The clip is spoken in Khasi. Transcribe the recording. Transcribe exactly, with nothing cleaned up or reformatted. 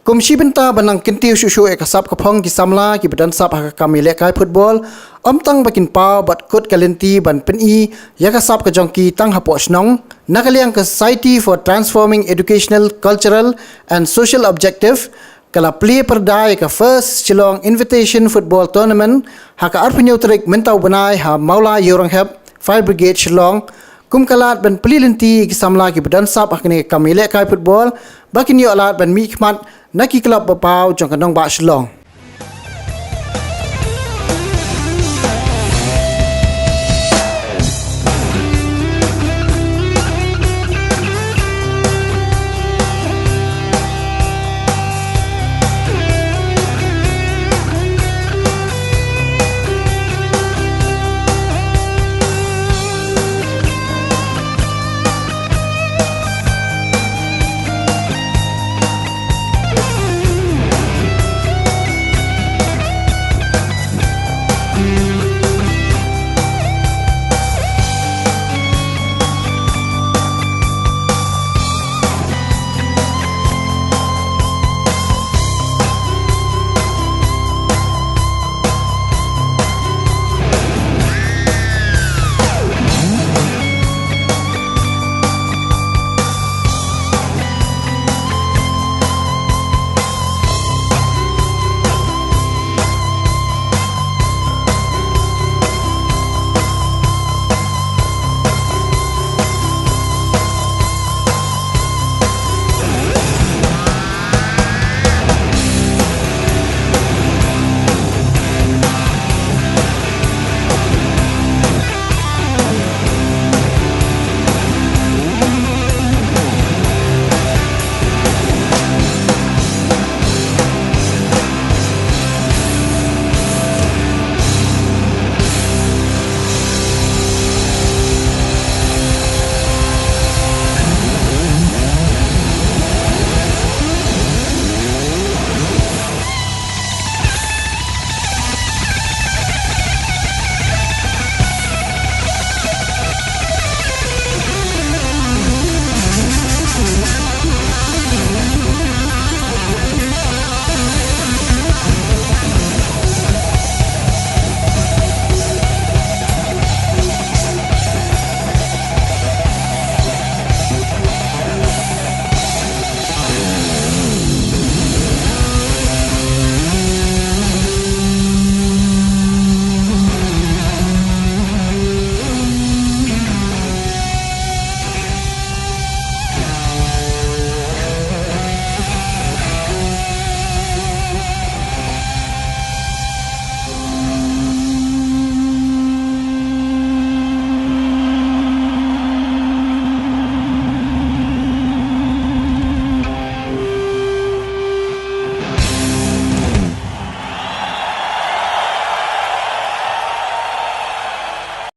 Kum shi bynta ban nang kyntiew shuh shuh ïa ka sap ka phong ki samla kiba don sap ha ka kam ïalehkai football, ym tang ba kin paw bad kut ka lynti ban pyni ïa ka sap ka jong ki tang hapoh shnong, na ka liang ka Society for Transforming Educational, Cultural and Social Objective ka la plie pyrda ïa ka First Shillong Invitation Football Tournament ha ka arphew hynñiew tarik mynta u bnai ha Mawlai Ïewranghep, Fire Brigade, Shillong, kum ka lad ban plie lynti ïa ki samla kiba don sap ha kane ka kam ïalehkai football ba kin ïoh lad ban mihkhmat na ki club ba paw jong ka nongbah Shillong.